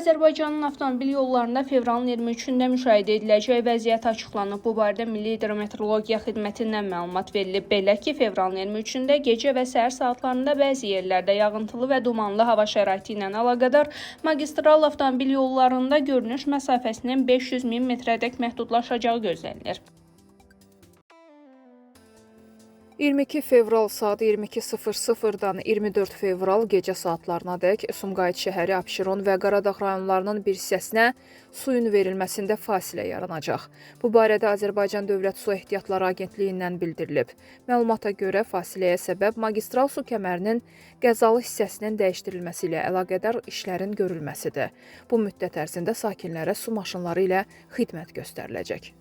Azərbaycanın avtomobil yollarında fevralın 23-də müşahidə ediləcək vəziyyət açıqlanıb. Bu barədə Milli Hidrometeorologiya Xidmətindən məlumat verilib. Belə ki, fevralın 23-də gecə və səhər saatlarında bəzi yerlərdə yağıntılı və dumanlı hava şəraiti ilə əlaqədar magistral avtomobil yollarında görünüş məsafəsinin 500 min metrədək məhdudlaşacağı gözlənilir. 22 fevral saat 22:00-dan 24 fevral gecə saatlarınadək Sumqayıt şəhəri, Abşeron və Qaradağ rayonlarının bir hissəsinə suyun verilməsində fasilə yaranacaq. Bu barədə Azərbaycan Dövlət Su Ehtiyatları Agentliyindən bildirilib. Məlumata görə fasiləyə səbəb magistral su kəmərinin qəzalı hissəsinin dəyişdirilməsi ilə əlaqədar işlərin görülməsidir. Bu müddət ərzində sakinlərə su maşınları ilə xidmət göstəriləcək.